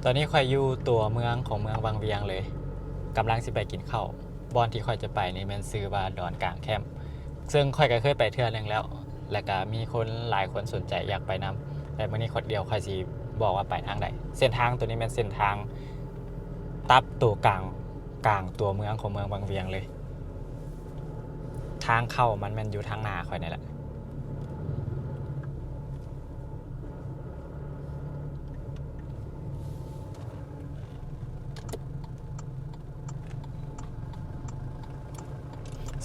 ຕອນນີ້ຂ້ອຍຢູ່ຕົວເມືອງຂອງເມືອງວັງວຽງເລີຍ ກຳລັງຊິໄປກິນເຂົ້າ. ບ່ອນທີ່ຂ້ອຍຈະໄປນີ້ແມ່ນຊື່ວ່າດອນກາງແຄມ ເຊິ່ງຂ້ອຍກໍເຄີຍໄປເທື່ອໜຶ່ງແລ້ວ ແລ້ວກໍມີຄົນຫຼາຍຄົນສົນໃຈຢາກໄປນຳ. ແຕ່ມື້ນີ້ຂ້ອຍ ດຽວຂ້ອຍຊິບອກວ່າໄປທາງໃດ. ເສັ້ນທາງໂຕນີ້ແມ່ນເສັ້ນທາງຕັດໂຕກາງ ກາງຕົວເມືອງຂອງເມືອງວັງວຽງເລີຍ. ທາງເຂົ້າມັນແມ່ນຢູ່ທາງໜ້າຂ້ອຍນີ້ແຫຼະ.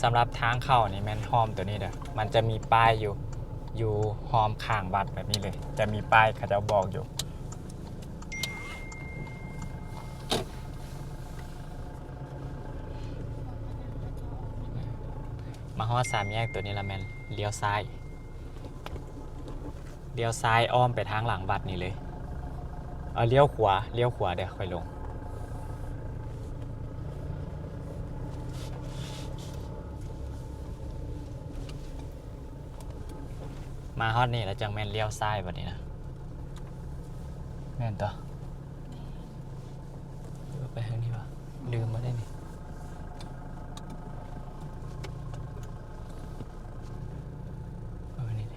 ສຳລັບທາງເຂົ້ານີ້ແມ່ນຮ່ອມໂຕນີ້ເດີ ມັນຈະມີປ້າຍຢູ່ ຢູ່ຮ່ອມຂ້າງວັດແບບນີ້ເລີຍ ຈະມີປ້າຍເຂົາເຈົ້າບອກຢູ່. ມາຮອດສາມແຍກໂຕນີ້ລະແມ່ນລ້ຽວຊ້າຍ. ລ້ຽວຊ້າຍອ້ອມໄປທາງຫຼັງວັດນີ້ເລີຍ. ເອົາ ລ້ຽວຂວາ ລ້ຽວຂວາເດີ ຄ່ອຍລົງ. ມາຮອດນີ້ແລ້ວຈັ່ງແມ່ນລ້ຽວຊ້າຍບັດນີ້ນະ. ແມ່ນຕົວະ? ແມ່ນ. ເອີ ໄປທາງນີ້ຫວາ? ລືມມາໄດ້ນີ້. ເອີ ນີ້ເດ.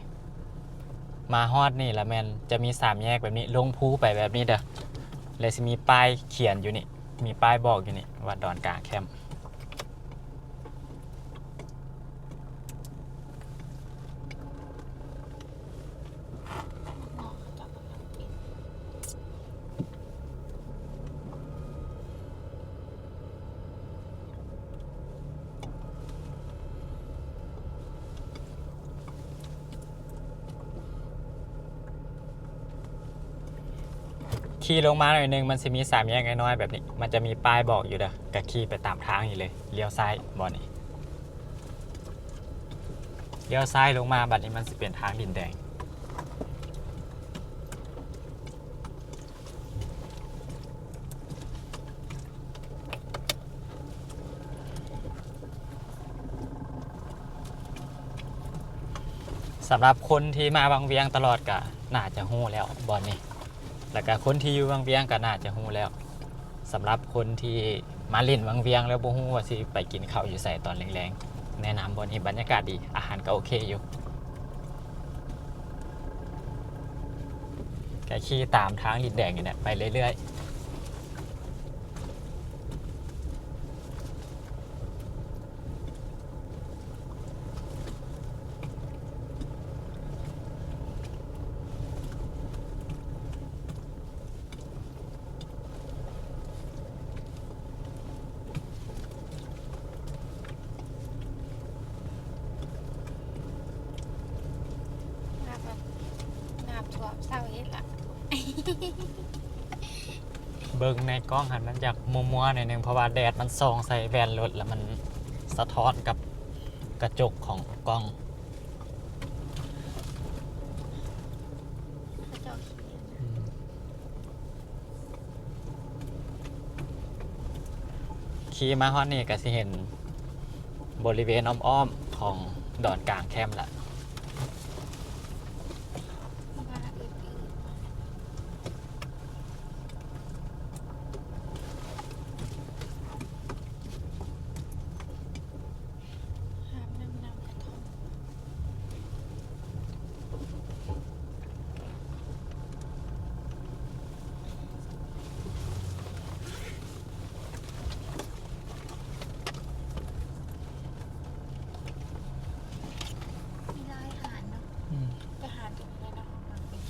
ມາຮອດນີ້ລະແມ່ນຈະມີສາມແຍກແບບນີ້ ລົງພູໄປແບບນີ້ເດີ ແລະຊິມີປ້າຍຂຽນຢູ່ນີ້ ມີປ້າຍບອກຢູ່ນີ້ວ່າດອນກາງແຄມ. ຂີ່ລົງມາໜ້ອຍໜຶ່ງ ມັນຊິມີສາມແຍກນ້ອຍໆແບບນີ້ ມັນຈະມີປ້າຍບອກຢູ່ເດີ ກະຂີ່ໄປຕາມທາງນີ້ເລີຍ ລ້ຽວຊ້າຍບ່ອນນີ້. ລ້ຽວຊ້າຍລົງມາ ບັດນີ້ມັນຊິເປັນທາງດິນແດງ. ສຳລັບຄົນທີ່ມາວັງວຽງຕະຫຼອດກະໜ້າຈະຮູ້ແລ້ວບ່ອນນີ້ ແລ້ວກະຄົນທີ່ຢູ່ວັງວຽງກະໜ້າຈະຮູ້ແລ້ວ. ສຳລັບຄົນທີ່ມາຫຼິ້ນວັງວຽງແລ້ວບໍ່ຮູ້ວ່າຊິໄປກິນເຂົ້າຢູ່ໃສຕອນແລງໆ ແນະນຳບ່ອນນີ້ ບັນຍາກາດດີ ອາຫານກໍໂອເຄຢູ່. ກໍຂີ່ຕາມທາງດິນແດງນີ້ແຫຼະ ໄປເລື້ອຍໆ. ນ້ຳ ນ້ຳຖ້ວມເຊົາເຮັດລະ. ເບິ່ງໃນກ້ອງຫັ້ນມັນຢາກມົວໆໜ້ອຍໜຶ່ງ ເພາະວ່າແດດມັນສ່ອງໃສ່ແວ່ນລົດ ແລ້ວມັນສະທ້ອນກັບກະຈົກຂອງກ້ອງ. ເຂົາເຈົ້າຂີ່ ອືມ ຂີ່ມາຮອດນີ້ກະຊິເຫັນບໍລິເວນອ້ອມໆຂອງດອນກາງແຄມລະ. ມີຫຼາຍຮ້ານເນາະ ອືມ ແຕ່ຮ້ານຕົວນີ້ເນາະ ມັກເປັນ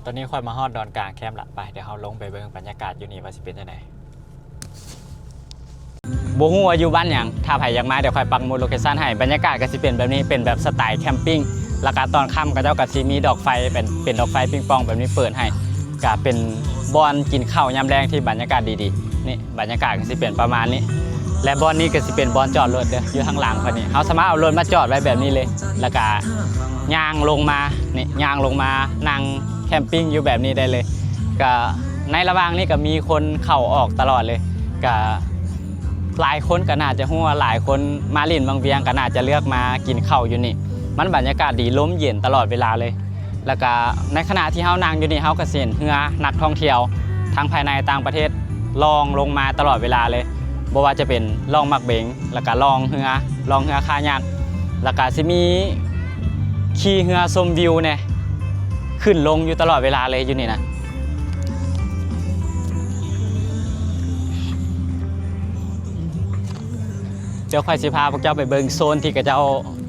ຕອນນີ້ຂ້ອຍມາຮອດດອນກາງແຄມລະ ໄປ ດຽວເຮົາລົງໄປເບິ່ງບັນຍາກາດຢູ່ນີ້ວ່າຊິເປັນຈັ່ງໃດ. ບໍ່ຮູ້ວ່າຢູ່ບ້ານຫຍັງ ຖ້າໃຜຢາກມາ ດຽວຂ້ອຍປັກໝຸດໂລເຄຊັນໃຫ້. ບັນຍາກາດກໍຊິເປັນແບບນີ້ ເປັນແບບສະໄຕແຄມປິງ ແລ້ວກໍຕອນຄ່ຳເຂົາເຈົ້າກໍຊິມີດອກໄຟ ເປັນ ເປັນດອກໄຟປິງປອງແບບນີ້ເປີດໃຫ້ ກໍເປັນບ່ອນກິນເຂົ້າຍາມແລງທີ່ບັນຍາກາດດີໆ. ນີ້ບັນຍາກາດກໍຊິເປັນປະມານນີ້. ແລະບ່ອນນີ້ກໍຊິເປັນບ່ອນຈອດລົດເດີ ຢູ່ທາງຫຼັງຂ້ອຍນີ້ ເຮົາສາມາດເອົາລົດມາຈອດໄວ້ແບບນີ້ເລີຍ ແລ້ວກໍຍ່າງລົງມານີ້ ຍ່າງລົງມານັ່ງແຄມປິງຢູ່ແບບນີ້ໄດ້ເລີຍ. ກໍໃນລະຫວ່າງນີ້ກໍມີຄົນເຂົ້າອອກຕະຫຼອດເລີຍ ກໍຫຼາຍຄົນກໍໜ້າຈະຮູ້ວ່າ ຫຼາຍຄົນມາຫຼິ້ນວັງວຽງກໍໜ້າຈະເລືອກມາກິນເຂົ້າຢູ່ນີ້ ມັນບັນຍາກາດດີ ລົມເຢັນຕະຫຼອດເວລາເລີຍ. ແລ້ວກະໃນຂະນະທີ່ເຮົານັ່ງຢູ່ນີ້ ເຮົາກະຊິເຫັນເຮືອນັກທ່ອງທ່ຽວທັງພາຍໃນຕ່າງປະເທດລ່ອງລົງມາຕະຫຼອດເວລາເລີຍ ບໍ່ວ່າຈະເປັນລ່ອງໝາກເບັງ ແລ້ວກະລ່ອງເຮືອ ລ່ອງເຮືອຄາຍັກ ແລ້ວກະຊິມີຂີ່ເຮືອຊົມວິວແດ່ ຂຶ້ນລົງຢູ່ຕະຫຼອດເວລາເລີຍຢູ່ນີ້ນະ. ດຽວຂ້ອຍຊິພາພວກເຈົ້າໄປເບິ່ງໂຊນທີ່ເຂົາເຈົ້າ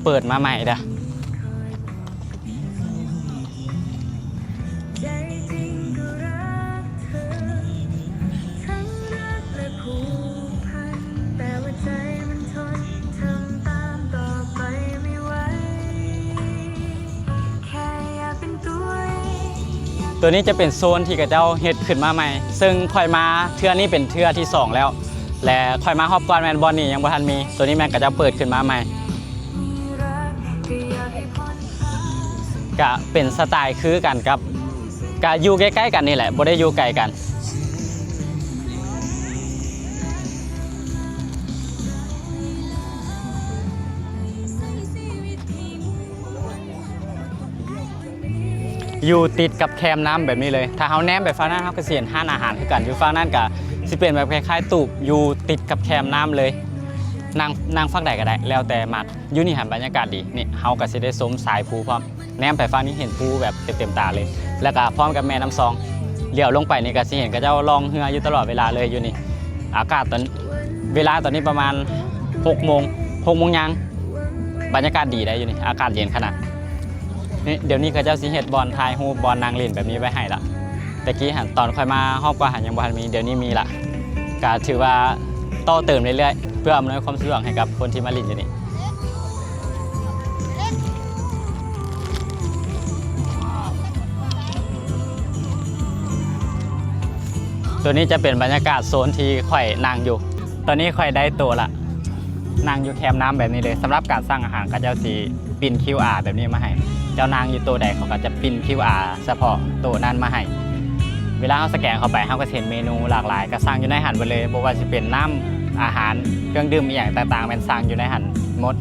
ເປີດມາໃໝ່ເດີ້. ໂຕນີ້ຈະເປັນໂຊນທີ່ເຂົາເຈົ້າເຮັດຂຶ້ນມາໃໝ່ ເຊິ່ງຂ້ອຍມາເທື່ອນີ້ເປັນເທື່ອທີສອງແລ້ວ ແລະຂ້ອຍມາຮອບກ່ອນແມ່ນບ່ອນນີ້ຍັງບໍ່ທັນມີ ໂຕນີ້ແມ່ນເຂົາເຈົ້າເປີດຂຶ້ນມາໃໝ່. ກະເປັນສະໄຕລ໌ຄືກັນກັບ ກະຢູ່ໃກ້ໆກັນນີ້ແຫຼະ ບໍ່ໄດ້ຢູ່ໄກກັນ. ຢູ່ຕິດກັບແຄມນ້ຳແບບນີ້ເລີຍ ຖ້າເຮົາແນມໄປຝັ່ງນັ້ນ ເຮົາກະຊິເຫັນຮ້ານອາຫານຄືກັນ ຢູ່ຝັ່ງນັ້ນກະຊິເປັນແບບຄ້າຍໆຕູບ ຢູ່ຕິດກັບແຄມນ້ຳເລີຍ ນັ່ງ ນັ່ງຝັ່ງໃດກະໄດ້ ແລ້ວແຕ່ມັກ. ຢູ່ນີ້ຫັ້ນບັນຍາກາດດີ ນີ້ເຮົາກະຊິໄດ້ຊົມສາຍພູພ້ອມ ແນມໄປຝັ່ງນີ້ເຫັນພູແບບເຕັມໆຕາເລີຍ ແລ້ວກະພ້ອມກັບແມ່ນ້ຳຊອງ ຫຼຽວລົງໄປນີ້ກະຊິເຫັນເຂົາເຈົ້າລ່ອງເຮືອຢູ່ຕະຫຼອດເວລາເລີຍຢູ່ນີ້. ອາກາດຕອນ ເວລາຕອນນີ້ປະມານຫົກໂມງ ຫົກໂມງຍ່າງ ບັນຍາກາດດີໄດ໋ຢູ່ນີ້ ອາກາດເຢັນຂະໜາດນີ້. ດຽວນີ້ເຂົາເຈົ້າຊິເຮັດບ່ອນຖ່າຍຮູບ ບ່ອນນັ່ງຫຼິ້ນແບບນີ້ໄວ້ໃຫ້ລະ ແຕ່ກີ້ຫັ້ນຕອນຂ້ອຍມາຮອບກ່ອນຫັ້ນຍັງບໍ່ທັນມີ ດຽວນີ້ມີລະ ກະຖືວ່າຕໍ່ເຕີມເລື້ອຍໆ ເພື່ອອຳນວຍຄວາມສະດວກໃຫ້ກັບຄົນທີ່ມາຫຼິ້ນຢູ່ນີ້. ໂຕນີ້ຈະເປັນບັນຍາກາດໂຊນທີ່ຂ້ອຍນັ່ງຢູ່ ຕອນນີ້ຂ້ອຍໄດ້ໂຕະລະ ນັ່ງຢູ່ແຄມນ້ຳແບບນີ້ເລີຍ. ສຳລັບການສັ່ງອາຫານ ເຂົາເຈົ້າຊິປິ່ນຄິວອາແບບນີ້ມາໃຫ້ ເຈົ້ານັ່ງຢູ່ໂຕະໃດ ເຂົາກໍຈະປິ່ນຄິວອາສະເພາະໂຕະນັ້ນມາໃຫ້. ເວລາເຮົາສະແກນເຂົ້າໄປ ເຮົາກໍຊິເຫັນເມນູຫຼາກຫຼາຍ ກໍສັ່ງຢູ່ໃນຫັ້ນເບິດເລີຍ ບໍ່ວ່າຊິເປັນນ້ຳ ອາຫານ ເຄື່ອງດື່ມອີ່ຫຍັງຕ່າງໆ ແມ່ນສັ່ງຢູ່ໃນຫັ້ນໝົດ.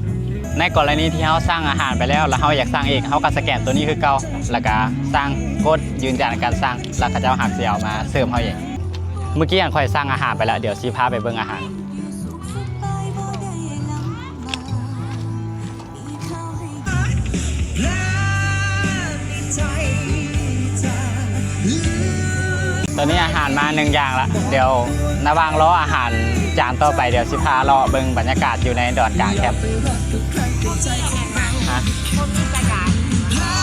ໃນກໍລະນີທີ່ເຮົາສັ່ງອາຫານໄປແລ້ວ ແລ້ວເຮົາຢາກສັ່ງອີກ ເຮົາກໍສະແກນໂຕນີ້ຄືເກົ່າ ແລ້ວກໍສັ່ງ ກົດຢືນຢັນການສັ່ງ ແລ້ວເຂົາເຈົ້າຫາກຊິເອົາມາເສີບເຮົາເອງ. ມື້ກີ້ຫັ້ນຂ້ອຍສັ່ງອາຫານໄປແລ້ວ ດຽວຊິພາໄປເບິ່ງອາຫານ. ຕອນນີ້ອາຫານມາໜຶ່ງຢ່າງລະ ດຽວລະຫວ່າງລໍອາຫານຈານຕໍ່ໄປ ດຽວຊິພາເລາະເບິ່ງບັນຍາກາດຢູ່ໃນດອນກາງແຄມ. ຮະ?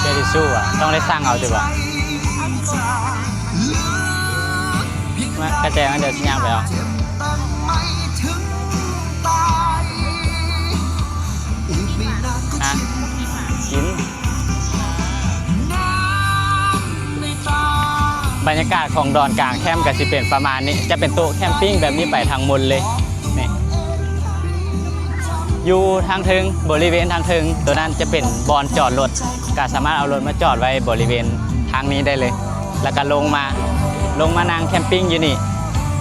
ເຈທິຊູ່ຫວາ? ຕ້ອງໄດ້ສັ່ງເອົາຕິບໍ່? ມາ ກະແຈ ມາ ດຽວຊິຍ່າງໄປເອົາ. ຮະ? ກິນ. ບັນຍາກາດຂອງດອນກາງແຄມກະຊິເປັນປະມານນີ້ ຈະເປັນໂຕະແຄມປິງແບບນີ້ໄປທັງໝົດເລີຍ. ນີ້ ຢູ່ທາງເທິງ ບໍລິເວນທາງເທິງໂຕນັ້ນຈະເປັນບ່ອນຈອດລົດ ກະສາມາດເອົາລົດມາຈອດໄວ້ບໍລິເວນທາງນີ້ໄດ້ເລີຍ ແລ້ວກະລົງມາ ລົງມານັ່ງແຄມປິງຢູ່ນີ້.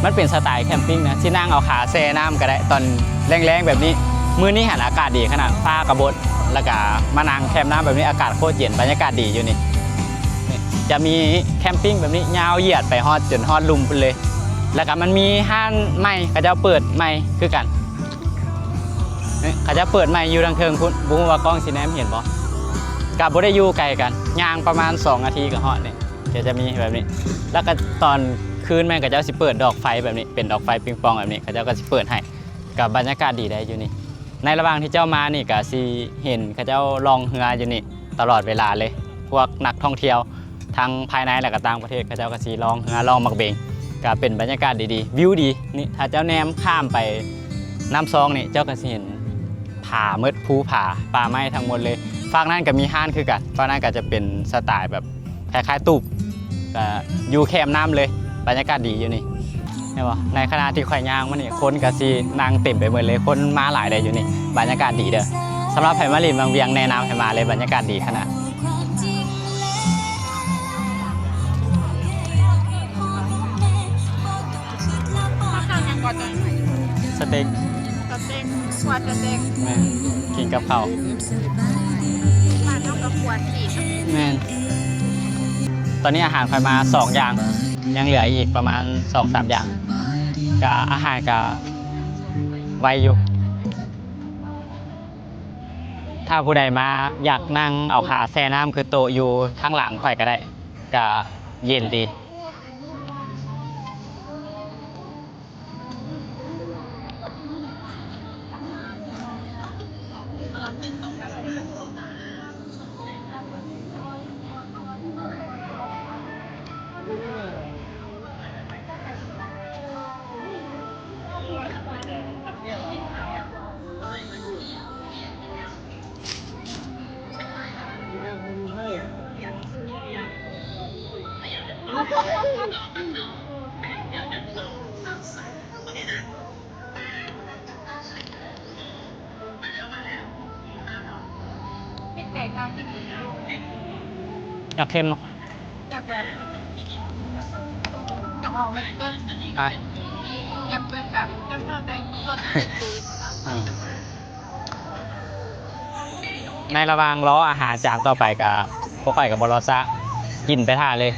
ມັນເປັນສະໄຕແຄມປິງນະ ຊິນັ່ງເອົາຂາແຊ່ນ້ຳກະໄດ້ຕອນແລງໆແບບນີ້. ມື້ນີ້ຫັ້ນອາກາດດີຂະໜາດ ຟ້າກະບົດ ແລ້ວກະມານັ່ງແຄມນ້ຳແບບນີ້ ອາກາດໂຄດເຢັນ ບັນຍາກາດດີຢູ່ນີ້. ນີ້ ຈະມີແຄມປິງແບບນີ້ຍາວຢຽດໄປຮອດ ຈົນຮອດລຸ່ມພຸ້ນເລີຍ. ແລ້ວກະມັນມີຮ້ານໃໝ່ ເຂົາເຈົ້າເປີດໃໝ່ຄືກັນ. ນີ້ ເຂົາເຈົ້າເປີດໃໝ່ຢູ່ທາງເທິງພຸ້ນ ບໍ່ຮູ້ວ່າກ້ອງຊິແນມເຫັນບໍ່? ກະບໍ່ໄດ້ຢູ່ໄກກັນ ຍ່າງປະມານສອງນາທີກະຮອດນີ້ ກະຈະມີແບບນີ້. ແລ້ວກະຕອນຄືນແມ່ນເຂົາເຈົ້າຊິເປີດດອກໄຟແບບນີ້ ເປັນດອກໄຟປິງປອງແບບນີ້ ເຂົາເຈົ້າກະຊິເປີດໃຫ້ ກະບັນຍາກາດດີໄດ໋ຢູ່ນີ້. ໃນລະຫວ່າງທີ່ເຈົ້າມານີ້ກະຊິເຫັນເຂົາເຈົ້າລ່ອງເຮືອຢູ່ນີ້ຕະຫຼອດເວລາເລີຍ ພວກນັກທ່ອງທ່ຽວ ທັງພາຍໃນແລະກະຕ່າງປະເທດ ເຂົາເຈົ້າກະຊິລ່ອງເຮືອລ່ອງໝາກເບັງ ກະເປັນບັນຍາກາດດີໆ ວິວດີ. ນີ້ ຖ້າເຈົ້າແນມຂ້າມໄປນ້ຳຊອງນີ້ ເຈົ້າກະຊິເຫັນຜາໝົດ ພູຜາ ປ່າໄມ້ທັງໝົດເລີຍ. ຟາກນັ້ນກະມີຮ້ານຄືກັນ ຟາກນັ້ນກະຈະເປັນສະໄຕແບບຄ້າຍໆຕູບ ກະຢູ່ແຄມນ້ຳເລີຍ ບັນຍາກາດດີຢູ່ນີ້. ແມ່ນບໍ່? ໃນຂະນະທີ່ຂ້ອຍຍ່າງມານີ້ ຄົນກໍຊິນັ່ງເຕັມໄປເບິດເລີຍ, ຄົນມາຫຼາຍເດ້ຢູ່ນີ້. ບັນຍາກາດດີເດີ. ສຳລັບໃຜມາຫຼິ້ນວັງວຽງ ແນະນຳໃຫ້ມາເລີຍ, ບັນຍາກາດດີຂະໜາດ. ເຂົາເຈົ້າຍັງກໍຕົວ ສະເຕັກ ສະເຕັກ ຄວາຍສະເຕັກ ແມ່ນ ກິນກັບເຂົ້າ ບ້ານເຮົາກໍຄວາຍຊີ້ນ ແມ່ນ. ຕອນນີ້ອາຫານຂ້ອຍມາສອງຢ່າງ ຍັງເຫຼືອອີກປະມານສອງສາມຢ່າງ ກະອາຫານກະໄວຢູ່. ຖ້າຜູ້ໃດມາຢາກນັ່ງເອົາຂາແຊ່ນ້ຳຄືໂຕະຢູ່ທາງຫຼັງຂ້ອຍກໍໄດ້ ກະເຢັນດີ. ຢາກເຄັມເນາະ ໄປ. ໃນລະຫວ່າງລໍອາຫານຈານຕໍ່ໄປກະ ພວກຂ້ອຍກະບໍ່ລໍຊ້າ ກິນໄປທ່າເລີຍ.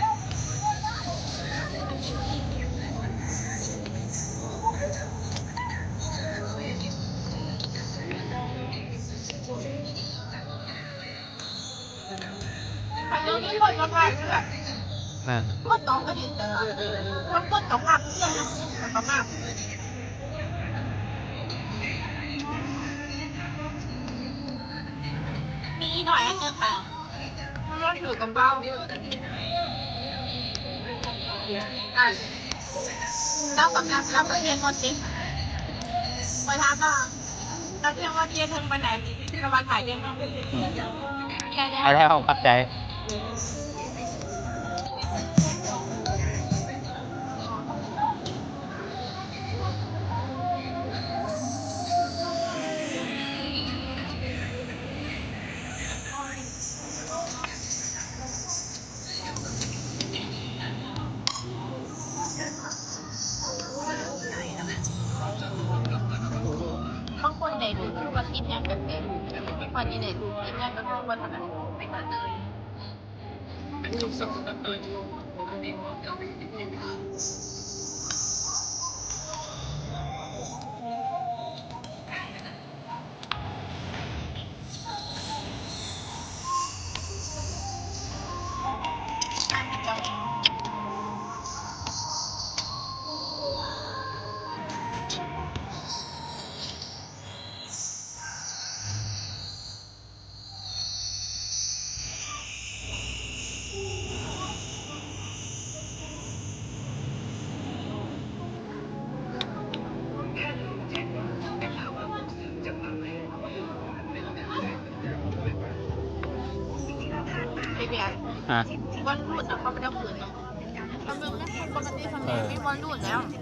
ມີໜ້ອຍອັນໜຶ່ງຄ່ະ ມັນຖືກຳເບົາ ອັນ ເຈົ້າປະກັນລາວປະເທດໝົດຕິ ຂ້ອຍຖາມວ່າ ລາວເຈົ້າວ່າເທດເຖິງປານໃດ ລາວວ່າຂາຍເດ້ ອືມ ເອົາແລ້ວ ຂອບໃຈ. ບາງຄົນໄດ້ຮູ້ສຶກວ່າຕິດຫຍັງແປກໆ ຂ້ອຍນີ້ໄດ້ຕິດຫຍັງກໍຄືວ່າ ຮະ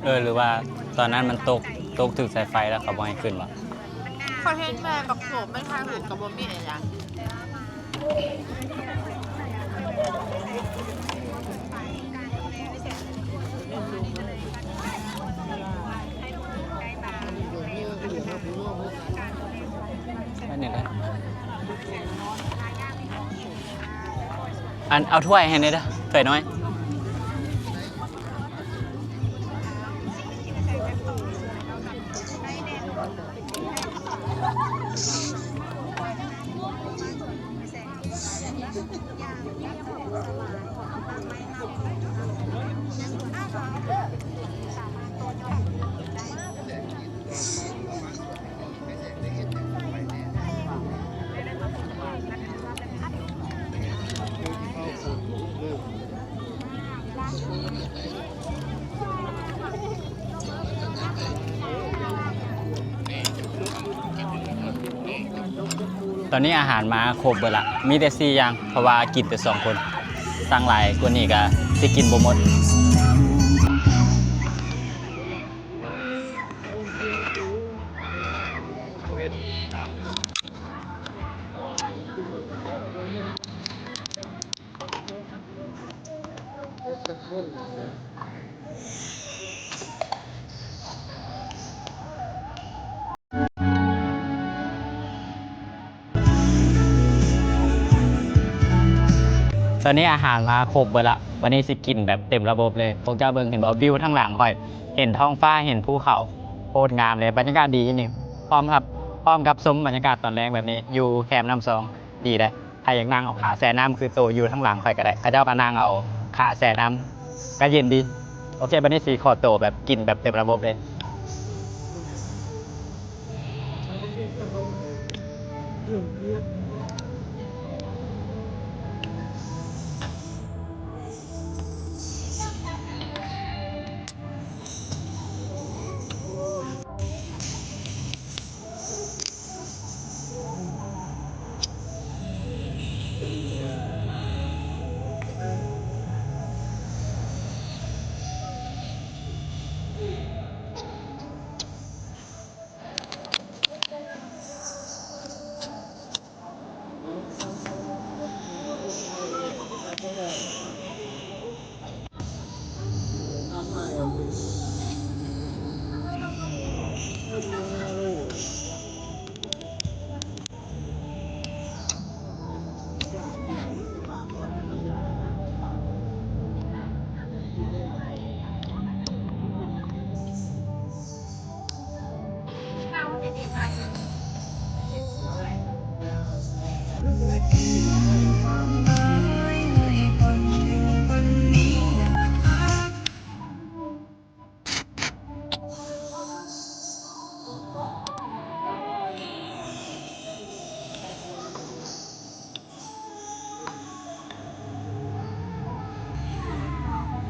ເອີ ຫຼືວ່າຕອນນັ້ນມັນຕົກ ຕົກຖືກສາຍໄຟແລ້ວເຂົາບໍ່ໃຫ້ຂຶ້ນບໍ? ຂ້ອຍເຫັນແຕ່ບັກໂສບມັນທາງອື່ນກໍບໍ່ມີອີຫຍັງ. ອັນນີ້ແຫຼະ ອັນ ເອົາຖ້ວຍໃຫ້ແດ່ເດີ ຖ້ວຍນ້ອຍ. ຕອນນີ້ອາຫານມາຄົບເບິດລະ ມີແຕ່ສີ່ຢ່າງ ເພາະວ່າກິນແຕ່ສອງຄົນ ສັ່ງຫຼາຍກວ່ານີ້ກະຊິກິນບໍ່ໝົດ. ຕອນນີ້ອາຫານມາຄົບເບິດລະ ວັນນີ້ຊິກິນແບບເຕັມລະບົບເລີຍ. ພວກເຈົ້າເບິ່ງເຫັນບໍ່ ວິວທາງຫຼັງຂ້ອຍ ເຫັນທ້ອງຟ້າ ເຫັນພູເຂົາ ໂຄດງາມເລີຍ. ບັນຍາກາດດີອີ່ຫຼີ ພ້ອມກັບ ພ້ອມກັບຊົມບັນຍາກາດຕອນແລງແບບນີ້ ຢູ່ແຄມນ້ຳຊອງ ດີເດ້. ໃຜຢາກນັ່ງເອົາຂາແຊ່ນ້ຳຄືໂຕຢູ່ທາງຫຼັງຂ້ອຍກໍໄດ້ ເຂົາເຈົ້າກໍນັ່ງເອົາຂາແຊ່ນ້ຳ ກໍເຢັນດີ. ໂອເຄ ບັດນີ້ຊິຂໍໂຕແບບກິນແບບເຕັມລະບົບເລີຍ.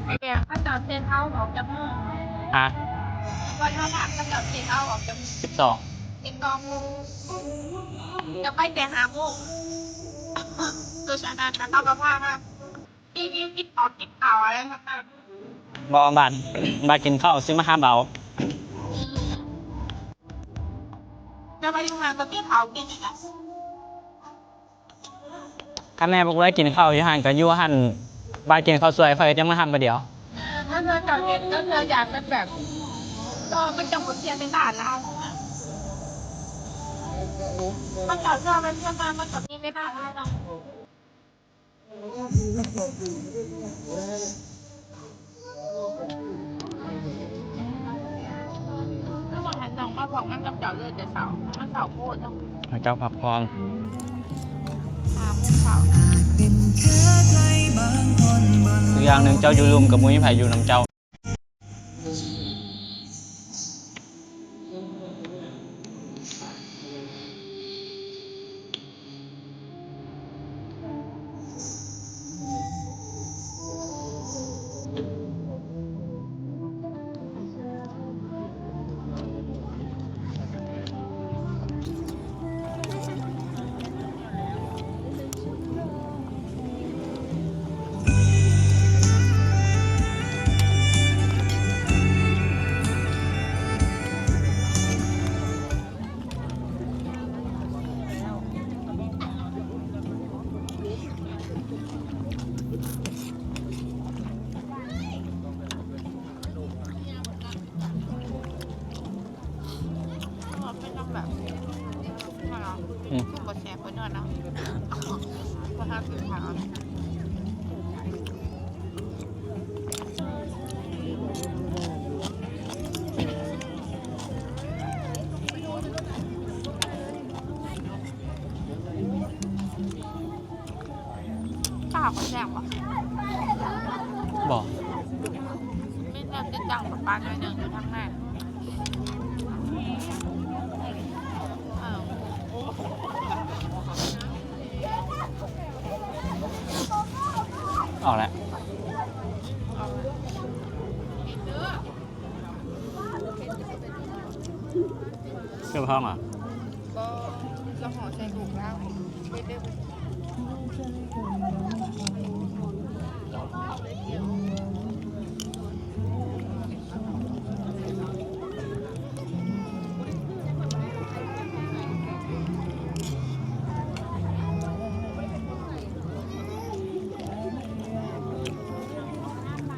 ໄປແດງເຂົາເຈົ້າເຊັກເອົາອອກຈັກໂມງ? ຮະ? ວັນເຮົາຖາມເຂົາເຈົ້າເຊັກເອົາອອກຈັກໂມງ? ສິບສອງ. ສິບສອງໂມງ. ຈະໄປແຕ່ຫ້າໂມງ. ໂຕສານນັ້ນນະ ເຂົາກໍພາມາ ມີ ມີກິນເຂົ້າກິນເຂົ້າອະໄລນຳກັນ. ບໍ່ບາດ ບາດກິນເຂົ້າຊິມາຮັບເອົາ. ຈະໄປຢູ່ຫັ້ນກໍກິນເຂົ້າກິນອີກ. ຄັນແມ່ບໍ່ໄດ້ກິນເຂົ້າຢູ່ຫັ້ນ ກໍຢູ່ຫັ້ນ ບາດກິນເຂົ້າສວຍ ຂ້ອຍຈະມາຮັບບາດດຽວ. ເອີ ຖ້າເທື່ອເຈົ້າເຮັດ ຖ້າເທື່ອຢາກເປັນແບບ ກໍມັນຈະບໍ່ເສຍເວລາລາວ. ມັນກໍເທື່ອມັນເພື່ອມາ ມັນກໍມີເວລາລາວເນາະ. ໃຫ້ເຈົ້າພັກຜ່ອນ. ອີກຢ່າງໜຶ່ງ ເຈົ້າຢູ່ລຸ່ມກໍບໍ່ມີໃຜຢູ່ນຳເຈົ້າ. ເປັນແບບ ອືມ ຄືບໍ່ແຊບ ເພິ່ນວ່າເນາະ ບໍ່ທັນກິນເຂົ້າ. ປາກໍແຊບບໍ່? ບໍ່ ມີແນວຕິດຈັ່ງປາໆໜ້ອຍໜຶ່ງຢູ່ທາງໃນ. ເອີ ອອກແລ້ວ ເຈົ້າພ້ອມຫວາ? ບໍ່ ລະຫໍ່ໃສ່ລູກລາວ ເຮັດໄດ້. ອ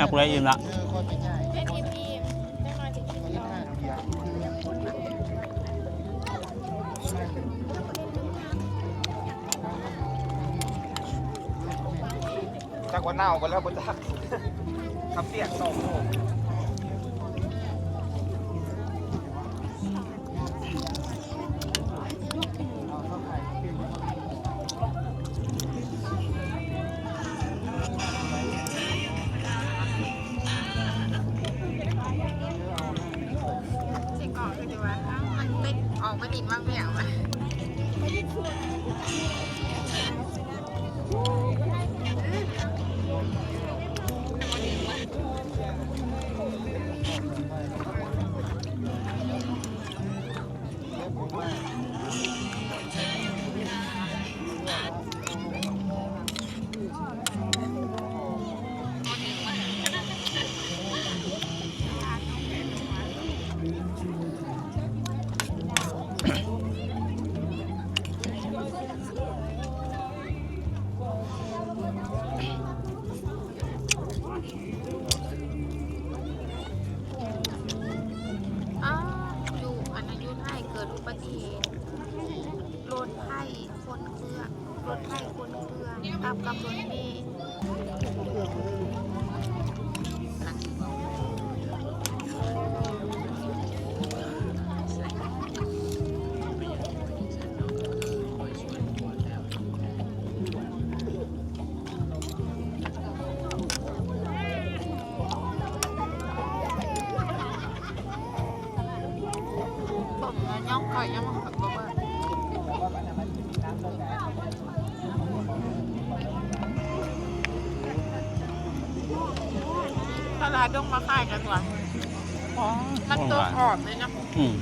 ຍ ຜູ້ໃດອີ່ມລະ ເຮັດອີ່ມໆ ຈັກໜ້ອຍຊິກິນຕໍ່. ຈັກວ່າເນົ່າບໍ່ແລ້ວບໍ່ຈັກ ຄຳປຽກສອງໂລ. ຊິກອກຄືຊິວ່າ ເອົ້າ ມັນໄປອອກໄປຫຼິ້ນມັກແລ້ວ. ອ້າ ຢູ່ ອັນນັ້ນຢູ່ໄທເກີດອຸບັດຕິເຫດ ລົດໄຟຊົນເຄືອງ ລົດໄຟຊົນເຄືອງ ທັບກັບລົດເມ. ຕະຫຼາດດົງມາຂາຍກັນວ່າ ມັນຕົກອອກເລີຍເນາະ. ອືມ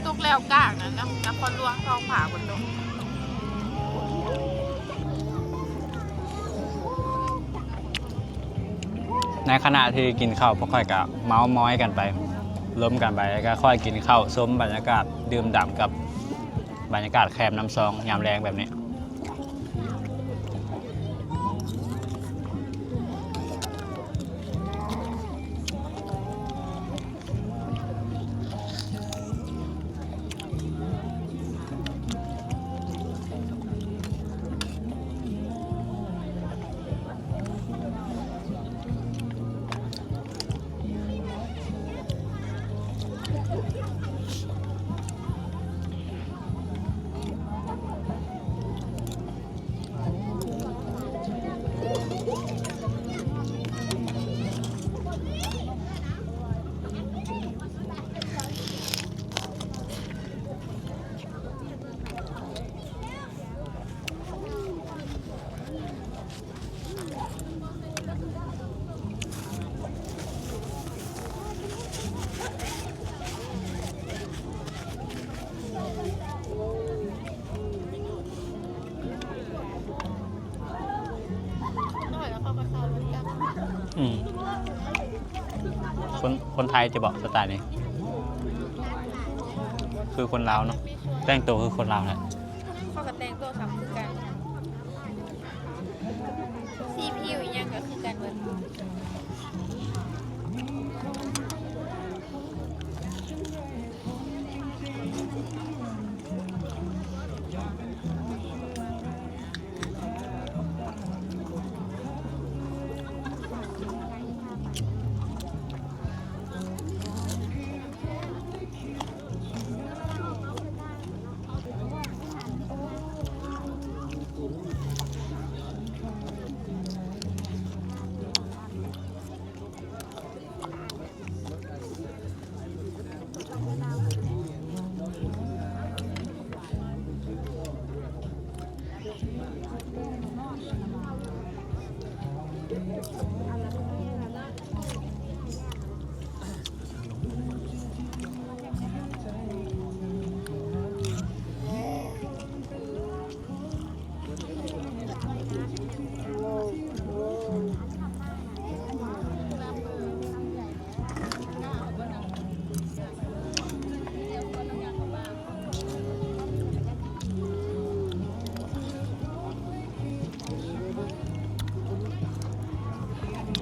ຕົກແລ້ວກາງນັ້ນເນາະ ນະຄອນຫຼວງທອງຜາເພິ່ນຕົກ. ໃນຂະນະທີ່ກິນເຂົ້າ ພວກຂ້ອຍກະເມົາມອຍກັນໄປ ລົມກັນໄປ ແລ້ວກະຄ່ອຍກິນເຂົ້າ ຊົມບັນຍາກາດ ດື່ມດ່ຳກັບບັນຍາກາດແຄມນ້ຳຊອງຍາມແລງແບບນີ້. ອືມ ຄົນ ຄົນໄທຈະບອກສະໄຕລ໌ນີ້ ຄືຄົນລາວເນາະ ແຕ່ງໂຕຄືຄົນລາວແຫຼະ. ເຂົາກໍແຕ່ງຕົວຊ້ຳຄືກັນ ສີຜິວອີ່ຫຍັງກໍຄືກັນເບິດ. ອ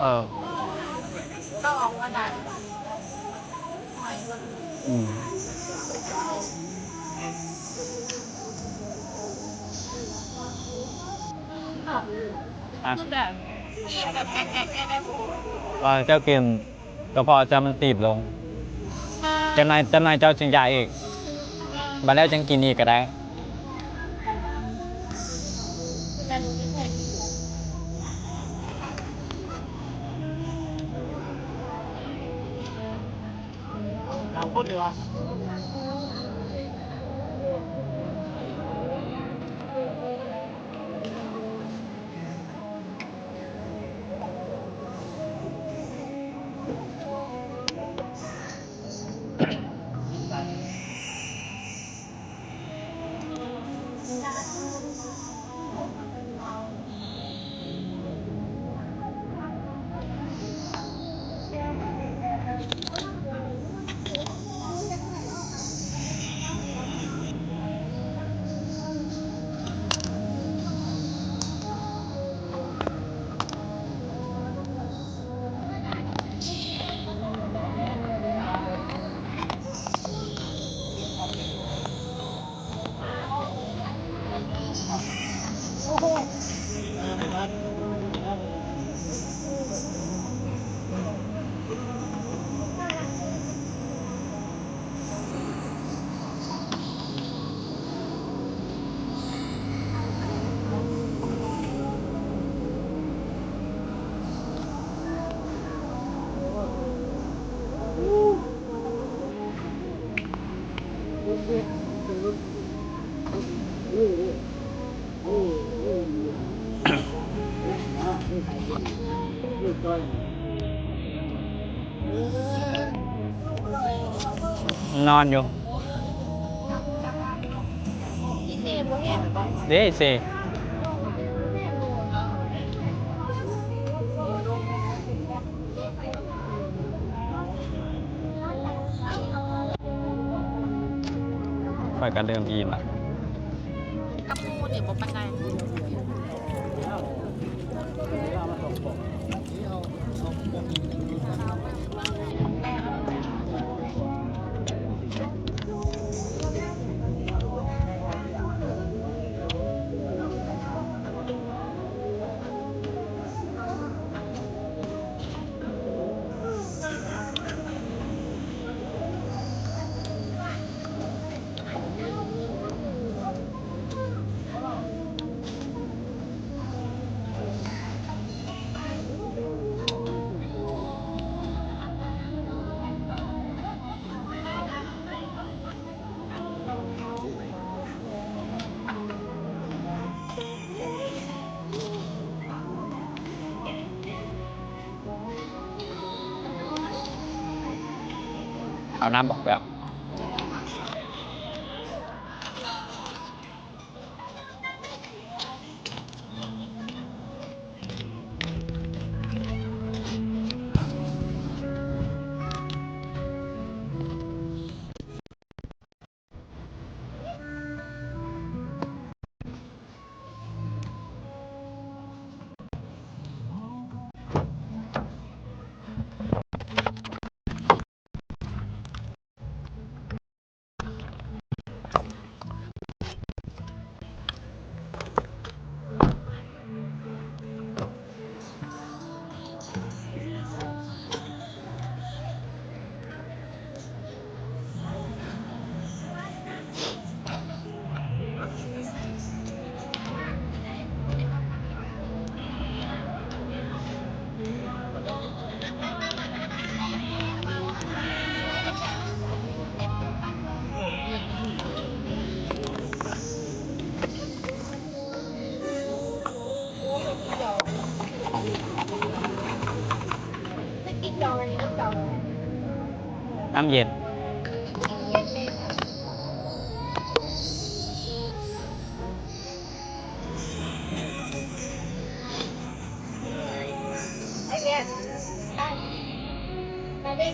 ເອີ ອືມ ອ່ະ ວ່າເຈົ້າກິນ ກະເພາະເຈົ້າມັນຕີບລົງ. ຈັກໜ່ອຍ ຈັກໜ່ອຍເຈົ້າຈຶ່ງຢາກອີກ. ບັດແລ້ວຈັ່ງກິນອີກກະໄດ້. ນອນຢູ່. ເດ້ເຊ ຂ້ອຍກະເລີ່ມອີ່ມລະ. ກັບໝູ່ນີ້ບໍ່ປານໃດ. ເອົານ້ຳອອກແລ້ວ. ນ້ຳເຢັນ. ເ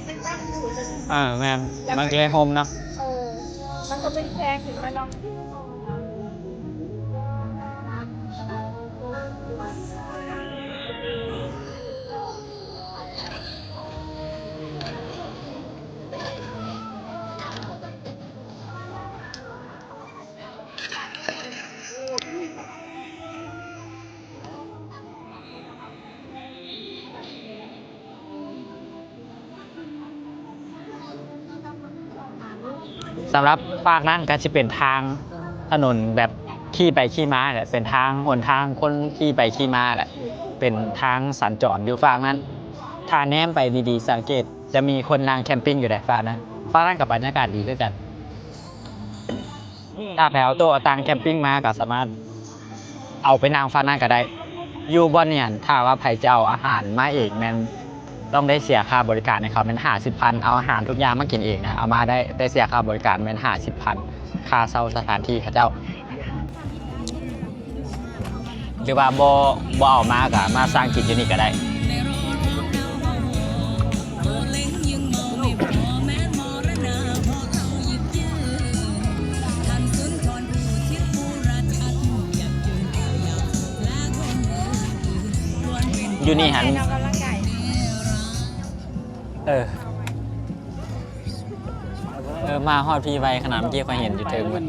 ອີ ແມ່ນ ມັນກໍເລີຍຮົ່ມເນາະ. ເອີ ມັນກໍເປັນແສງຂຶ້ນມາເນາະ. ສຳລັບຟາກນັ້ນກໍຊິເປັນທາງຖະໜົນແບບຂີ່ໄປຂີ່ມາແຫຼະ ເປັນທາງຫົນທາງຄົນຂີ່ໄປຂີ່ມາແຫຼະ ເປັນທາງສັນຈອນຢູ່ຟາກນັ້ນ. ຖ້າແນມໄປດີໆ ສັງເກດຈະມີຄົນນັ່ງແຄມປິງຢູ່ໃດ໋ຟາກນັ້ນ. ຟາກນັ້ນກໍບັນຍາກາດດີຄືກັນ. ຖ້າໃຜເອົາໂຕະເອົາຕັ່ງແຄມປິງມາກໍສາມາດເອົາໄປນັ່ງຝັ່ງນັ້ນກໍໄດ້. ຢູ່ບ່ອນນີ້ຫັ້ນ ຖ້າວ່າໃຜຈະເອົາອາຫານມາເອງແມ່ນຕ້ອງໄດ້ເສຍຄ່າບໍລິການໃຫ້ເຂົາແມ່ນຫ້າສິບພັນ. ເອົາອາຫານທຸກຢ່າງມາກິນເອງນະ ເອົາມາໄດ້ ແຕ່ເສຍຄ່າບໍລິການແມ່ນຫ້າສິບພັນ ຄ່າເຊົ່າສະຖານທີ່ເຂົາເຈົ້າ. ຫຼືວ່າບໍ່ ບໍ່ເອົາມາກະມາສັ່ງກິນຢູ່ນີ້ກະໄດ້. ຢູ່ນີ້ຫັ້ນ ເອີ. ເອີ ມາຮອດພີ້ໄວຂະໜາດ ເມື່ອກີ້ຂ້ອຍເຫັນຢູ່ເທິງເບິດ.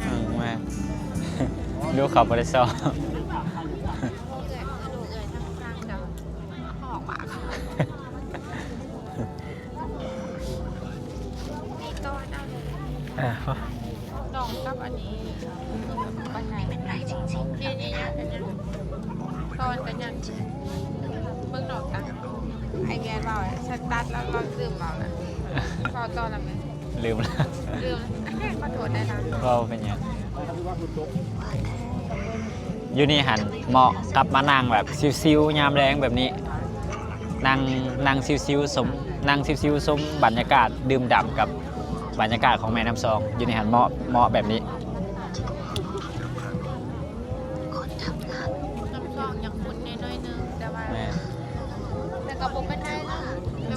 ເອີ ແມ່ນ ລູກເຂົາບໍ່ໄດ້ຊອກ. ເອີ ນ້ອງກັບອັນນີ້ ໄປໄຫນ? ເຮັດອີ່ຫຍັງກັນຫຍັງ? ສອນກັນຫຍັງ? ເບິ່ງນ້ອງກັບ ໄອ້ແກນເວົ້າ ສະຕັດລາວ ລາວລືມເວົ້າລະ. ເວົ້າຕໍ່ລະແມ່ນ ລືມລະ ລືມລະ ຂໍໂທດໄດ້ລະ. ເວົ້າເປັນຫຍັງ? ຢູ່ນີ້ຫັ້ນເໝາະກັບມານັ່ງແບບຊິວໆ ຍາມແລງແບບນີ້ ນັ່ງ ນັ່ງຊິວໆ ຊົມ ນັ່ງຊິວໆ ຊົມບັນຍາກາດ ດື່ມດ່ຳກັບບັນຍາກາດຂອງແມ່ນ້ຳຊອງ. ຢູ່ນີ້ຫັ້ນເໝາະ ເໝາະແບບນີ້. ນ້ຳຊອງຍັງຂຸ້ນແດ່ໜ້ອຍໜຶ່ງ ແຕ່ວ່າ ແມ່ນ ແຕ່ກໍບໍ່ເປັນໄດ້ນະ.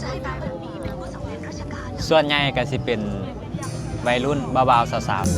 ສ່ວນໃຫຍ່ກໍຊິເປັນໄວລຸ້ນ ບ່າວໆ ສາວໆ.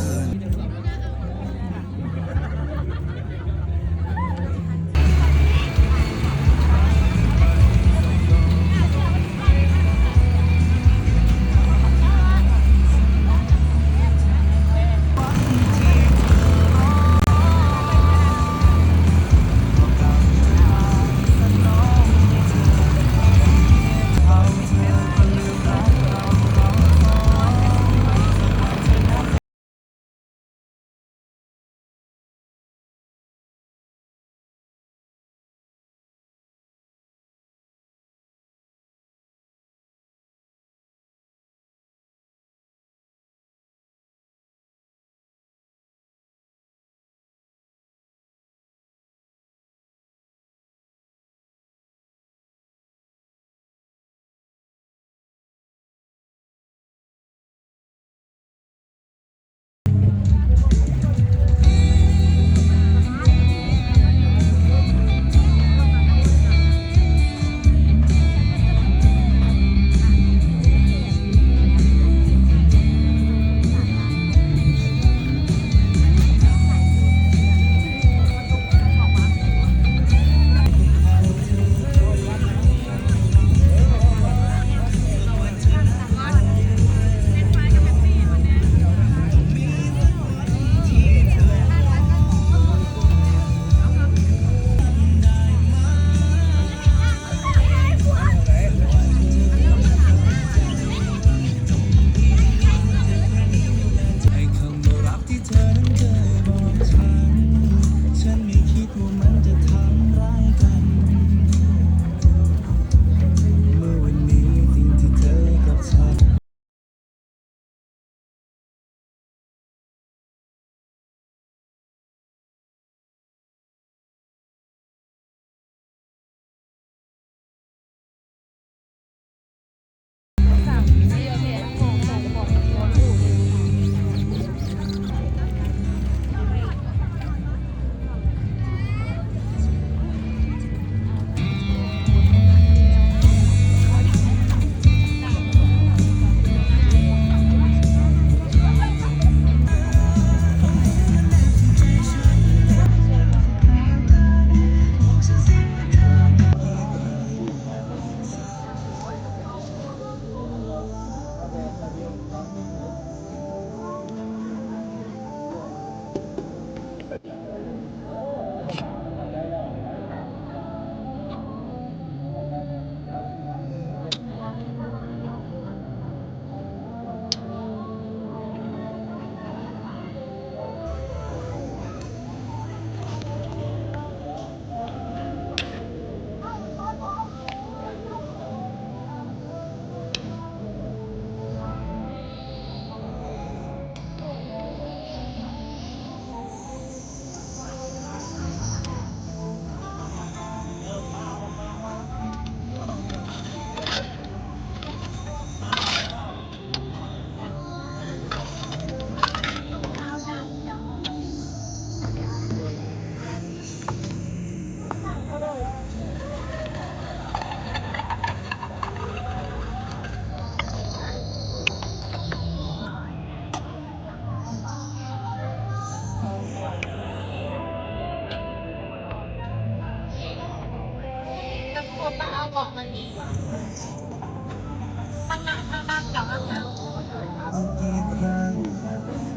เอาอีกครั้ง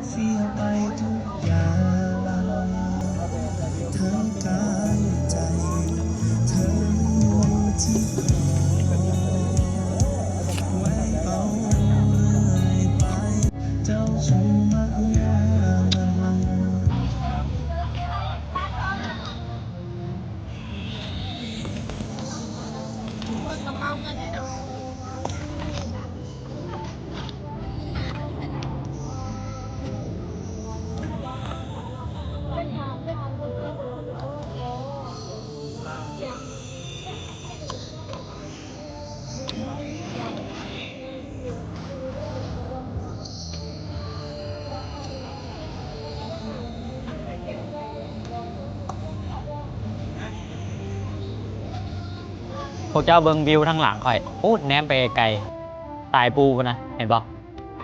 เสียไปทุกอย่าง ทั้งกายใจ เธออยู่ที่คอ ไว้เอาเรื่อยไป เจ้าชู้มากนัก ພວກເຈົ້າເບິ່ງວິວທາງຫຼັງຂ້ອຍ ໂອ້ ແນມໄປໄກໆ ສາຍພູພຸ້ນນະ ເຫັນບໍ່?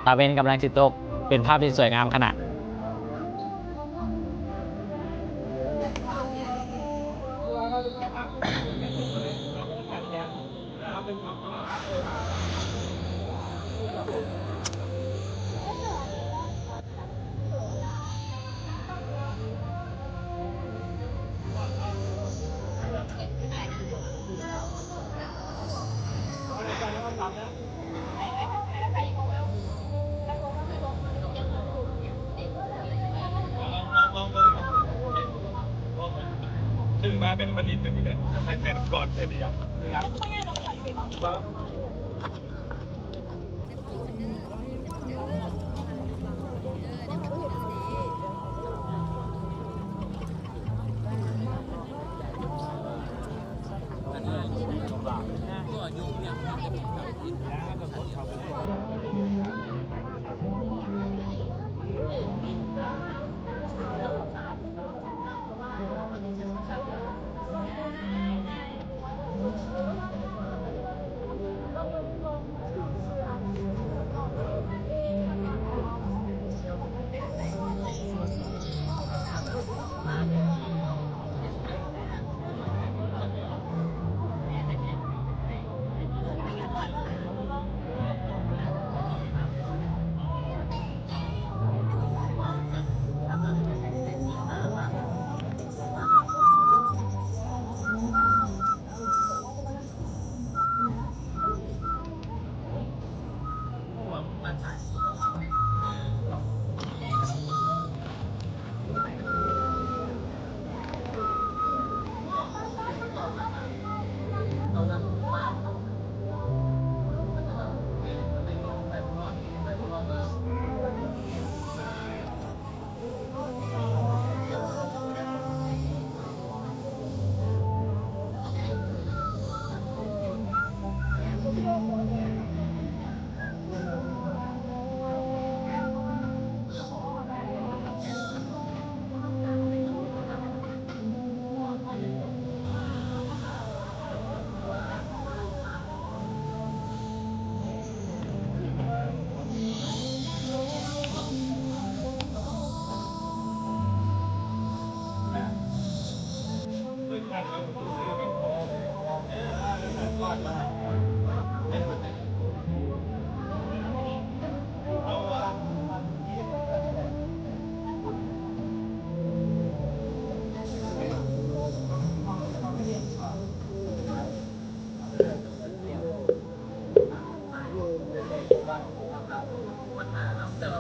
ຕາເວັນກຳລັງຊິຕົກ ເປັນພາບທີ່ສວຍງາມຂະໜາດ.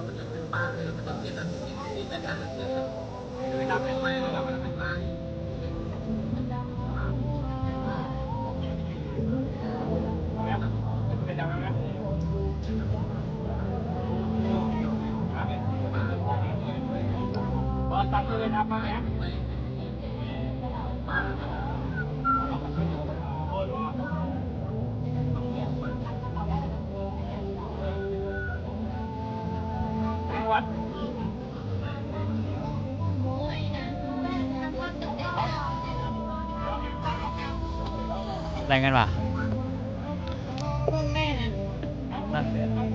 ໄດ້ເງິນຫວາ?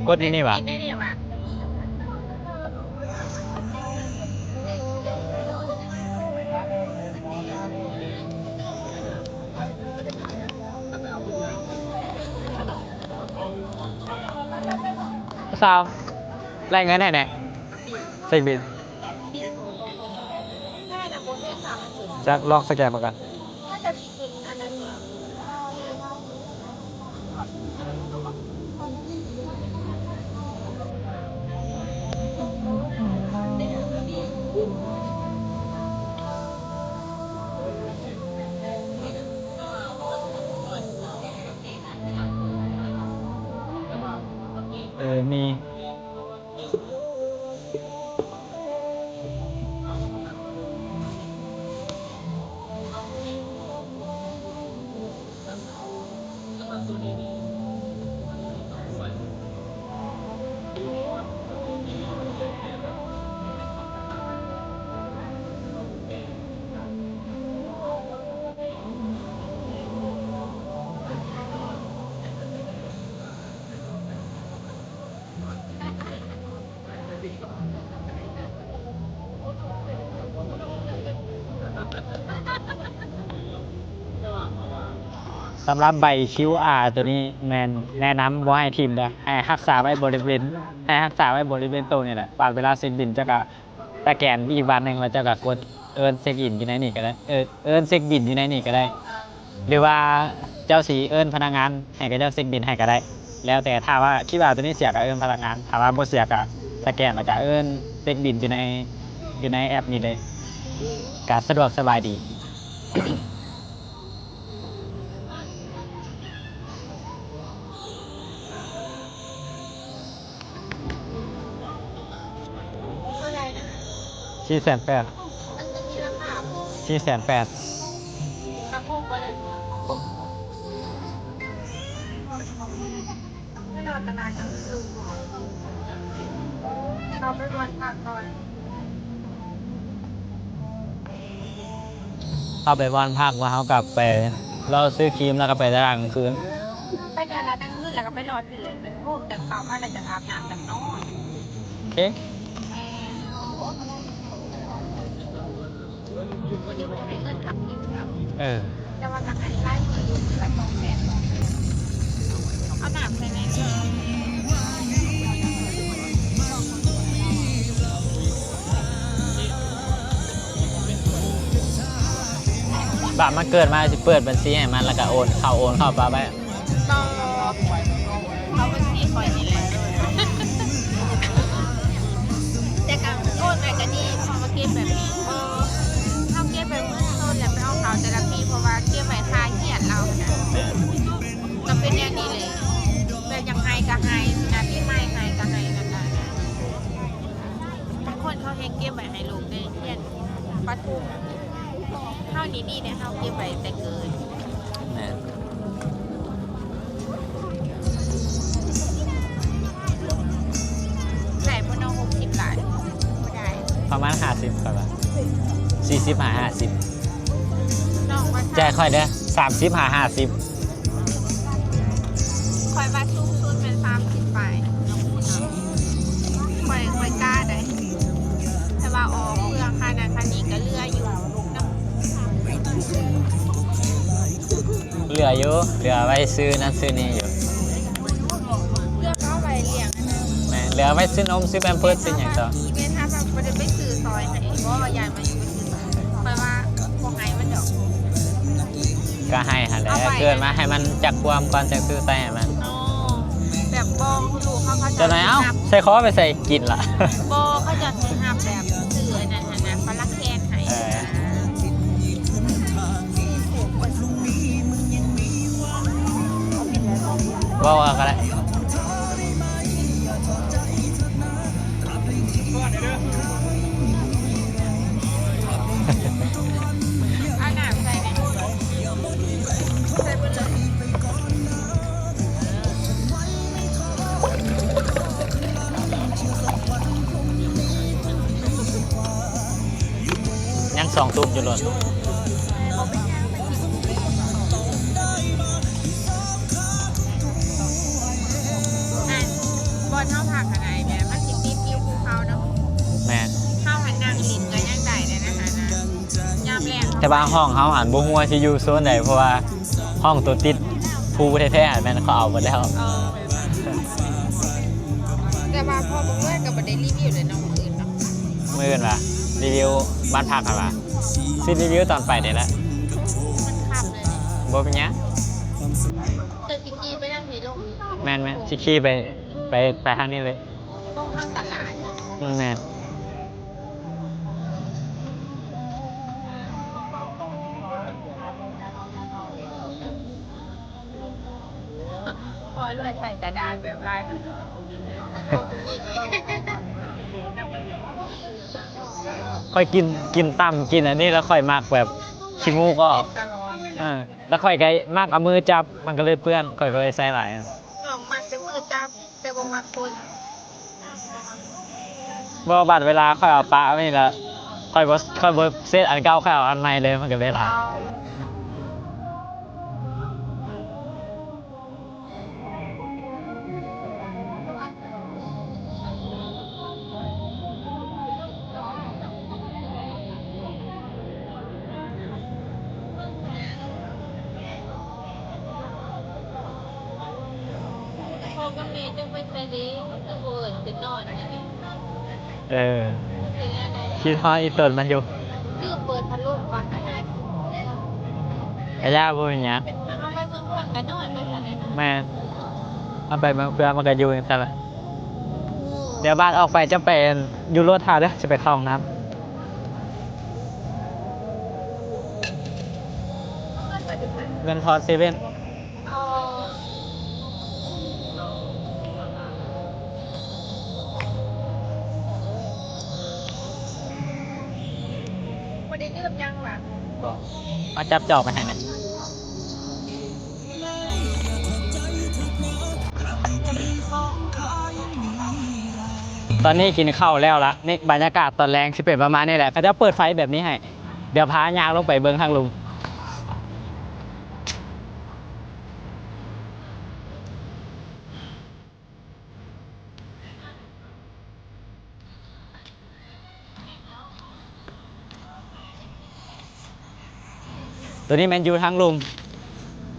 ກົດທີ່ນີ້ຫວາ? ເ ສາວ ແລກເງິນໃຫ້ແດ່ ເຊັກບິນ. ຈັກ ລອງສະແກນເບິ່ງກ່ອນ. ເອີ ມີ. ສຳລັບໃບຄິວອາໂຕນີ້ແມ່ນແນະນຳບໍ່ໃຫ້ຖິ້ມເດີ້ ໃຫ້ຮັກສາໄວ້ບໍລິເວນ ໃຫ້ຮັກສາໄວ້ບໍລິເວນໂຕນີ້ແຫຼະ ບາດເວລາເຊັກບິນເຈົ້າກະສະແກນອີກບາດໜຶ່ງ ແລ້ວເຈົ້າກະກົດເອີ້ນເຊັກອິນຢູ່ໃນນີ້ກະໄດ້ ເອີ້ນ ເອີ້ນເຊັກບິນຢູ່ໃນນີ້ກະໄດ້. ຫຼືວ່າເຈົ້າຊິເອີ້ນພະນັກງານໃຫ້ເຂົາເຈົ້າເຊັກບິນໃຫ້ກະໄດ້ ແລ້ວແຕ່. ຖ້າວ່າຄິດວ່າໂຕນີ້ເສຍກະເອີ້ນພະນັກງານ ຖ້າວ່າບໍ່ເສຍກະສະແກນ ແລ້ວກະເອີ້ນເຊັກບິນຢູ່ໃນ ຢູ່ໃນແອັບນີ້ເລີຍ ກະສະດວກສະບາຍດີ. ສີ່ແສນແປດ ສີ່ແສນແປດ. ເຮົາໄປບ່ອນພັກ ວ່າເຮົາກັບໄປເລາະຊື້ຄຣີມ ແລ້ວກໍໄປຕະຫຼາດກາງຄືນ ໄປຕະຫຼາດກາງຄືນ ແລ້ວກໍໄປເລາະຊື້ ໂອ້ ແຕ່ເຊົ້າມາແລ້ວຈະອາບນ້ຳຈະນອນ. ໂອເຄ ເອີ ແຕ່ວ່າກໍໃຫ້ຫຼາຍກວ່າຢູ່ ເອົານ້ຳໃສ່ແດ່. ບາດມາເກີດມາຊິເປີດບັນຊີໃຫ້ມັນ ແລ້ວກໍໂອນເຂົ້າ ໂອນເຂົ້າປະໄວ້. ບໍ່ ເອົາບັນຊີຂ້ອຍນີ້ແຫຼະ ແຕ່ກໍໂອນໄປກໍດີ ເພາະວ່າເກັບແບບນີ້ ເຮົາເກັບແບບເງິນສົດ ແລ້ວໄປເອົາເຂົ້າແຕ່ລະປີ ເພາະວ່າເກັບໄວ້ຖ້າຮຽນລາວຫັ້ນນະ ກໍເປັນແນວນີ້ແຫຼະ ແບບຢາກໃຫ້ກໍໃຫ້ ຊິນະ ປີໃໝ່ໃຫ້ກໍໃຫ້ ແລ້ວກໍ ບາງຄົນເຂົາແຮ່ງເກັບໄວ້ໃຫ້ລູກໄດ້ຮຽນປະຖົມ ເຮົານີ້ດີແດ່ ເຮົາເກັບໄວ້ແຕ່ເກີດ. ແມ່ນ ໄດ້ບໍ່ເນາະ ຫົກສິບລ້ານ ບໍ່ໄດ້ ປະມານຫ້າສິບ ຂ້ອຍວ່າ ສີ່ສິບຫາຫ້າສິບ ນ້ອງວ່າ ຈ່າຍຂ້ອຍເດີ້ ສາມສິບຫາຫ້າສິບ. ຂ້ອຍວ່າສູງສຸດແມ່ນສາມສິບປາຍ ຂ້ອຍ ຂ້ອຍກະໄດ້ ແຕ່ວ່າອອກເພື່ອຄ່ານັ້ນຄ່ານີ້ກໍເຫຼືອຢູ່ເນາະ ເຫຼືອຢູ່ ເຫຼືອໄວ້ຊື້ນັ້ນຊື້ນີ້ຢູ່ ເຫຼືອເອົາໄວ້ລ້ຽງອັນນັ້ນ ແມ່ນ ເຫຼືອໄວ້ຊື້ນົມ ຊື້ແພມເພີດ ຊື້ຫຍັງຕໍ່ ແມ່ນ ຖ້າວ່າບໍ່ໄດ້ໄປຊື້ຊອຍໃຫ້ ບໍ່ ຢ້ານວ່າ ຂ້ອຍວ່າບໍ່ໃຫ້ມັນດອກ ກໍໃຫ້ຫັ້ນແຫຼະ ເກີດມາໃຫ້ມັນຈັກຄວາມກ່ອນ ຈັ່ງຊື້ໃສ່ໃຫ້ມັນ ເນາະ ແບບບໍ່ຮູ້ລູກເຮົາ ເຂົາຈະ ຈັກໜ້ອຍ ເອົ້າ ໃສ່ຄໍໄປໃສ່ກິນລະ ບໍ່ ເຂົາຈະໃຫ້ຮັບແບບຊື້ອັນນັ້ນຫັ້ນນະ ປະລະແຄນໃຫ້ ເອີ ເວົ້າເອົາກໍໄດ້. ເອົານ້ຳໃສ່ແດ່ ໃສ່ເບິດເລີຍ ຍັງສອງຕຸ່ມຢູ່ໂລດ. ອັນ ບ່ອນເຮົາພັກຫັ້ນນະ ແບບມັນຊິຕິດວິວພູເຂົາເນາະ ແມ່ນ ເຮົາຫັ້ນນັ່ງຫຼິ້ນກໍຍັງໄດ້ເດ້ນະຫັ້ນນະ ຍາມແລງ ແຕ່ວ່າຫ້ອງເຮົາຫັ້ນບໍ່ຮູ້ວ່າຊິຢູ່ໂຊນໃດ ເພາະວ່າຫ້ອງໂຕຕິດພູແທ້ໆຫັ້ນແມ່ນເຂົາເອົາເບິດແລ້ວ ເອີ ແບ ມື້ອື່ນວ່າ ຣີວິວບ້ານພັກຫັ້ນວ່າ ຊິຣີວິວຕອນໄປນີ້ແຫຼະ. ມັນຄ່ຳແລ້ວເດ. ບໍ່ເປັນຫຍັງ. ເຈົ້າຊິຂີ່ໄປທາງນີ້ລົງ? ແມ່ນໆ ຊິຂີ່ໄປ ໄປ ໄປທາງນີ້ເລີຍ. ລົງທາງຕະຫຼາດ. ແມ່ນ. ຂ້ອຍເລີຍໃສ່ກະດາດແບບຫຼາຍ. ຂ້ອຍກິນ ກິນຕຳ ກິນອັນນີ້ ແລ້ວຂ້ອຍມັກແບບຂີ້ມູກອອກ. ເອີ ແລ້ວຂ້ອຍກະມັກເອົາມືຈັບ ມັນກະເລີຍເປື້ອນ ຂ້ອຍກະເລີຍໃສ່ຫຼາຍ. ນ້ອງມັກແຕ່ມືຈັບ ແຕ່ບໍ່ມັກຄົນ. ບໍ່ ບາດເວລາຂ້ອຍເອົາປະໄວ້ນີ້ລະ ຂ້ອຍບໍ່ ຂ້ອຍບໍ່ເຊັດອັນເກົ່າ ຂ້ອຍເອົາອັນໃໝ່ເລີຍ ມັນກະເວລາ. ພໍ່ກັບແມ່ຈະໄປໃສເດ ຄືບໍ່ເອີ້ນໄປນອນ. ເອີ ຄິດຮອດອີ່ຕົນມັນຢູ່. ລືມເປີດພັດລົມກ່ອນ. ກະຢ່າ ບໍ່ເປັນຫຍັງ. ເຮົາໄປເມືອງເພື່ອນກະນອນໄປຊັ້ນແຫຼະ. ແມ່ນ. ເຮົາໄປເມືອງເພື່ອນມັນກະຢູ່ຈັ່ງຊັ້ນແຫຼະ. ດຽວບາດອອກໄປຈະໄປຢູ່ລົດຖ້າເດີ ຈະໄປເຂົ້າຫ້ອງນ້ຳ. ເງິນທອນເຊເວັນ. ອໍ ບໍ່ໄດ້ລືມຫຍັງຫວາ? ບໍ່. ມາຈັບຈອກໄປໃຫ້ແດ່. ຕອນນີ້ກິນເຂົ້າແລ້ວລະ. ນີ້ບັນຍາກາດຕອນແລງຊິເປັນປະມານນີ້ແຫຼະ. ເຂົາເຈົ້າເປີດໄຟແບບນີ້ໃຫ້. ດຽວພາຍ່າງລົງໄປເບິ່ງທາງລຸ່ມ. ໂຕນີ້ແມ່ນຢູ່ທາງລຸ່ມ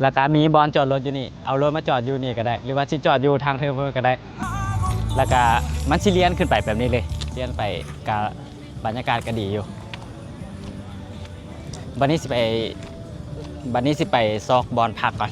ແລ້ວກະມີບ່ອນຈອດລົດຢູ່ນີ້ ເອົາລົດມາຈອດຢູ່ນີ້ກະໄດ້ ຫຼືວ່າຊິຈອດຢູ່ທາງເທິງພຸ້ນກະໄດ້. ແລ້ວກະມັນຊິລຽນຂຶ້ນໄປແບບນີ້ເລີຍ ລຽນໄປ ກະບັນຍາກາດກະດີຢູ່. ບັດນີ້ຊິໄປ ບັດນີ້ຊິໄປຊອກບ່ອນພັກກ່ອນ.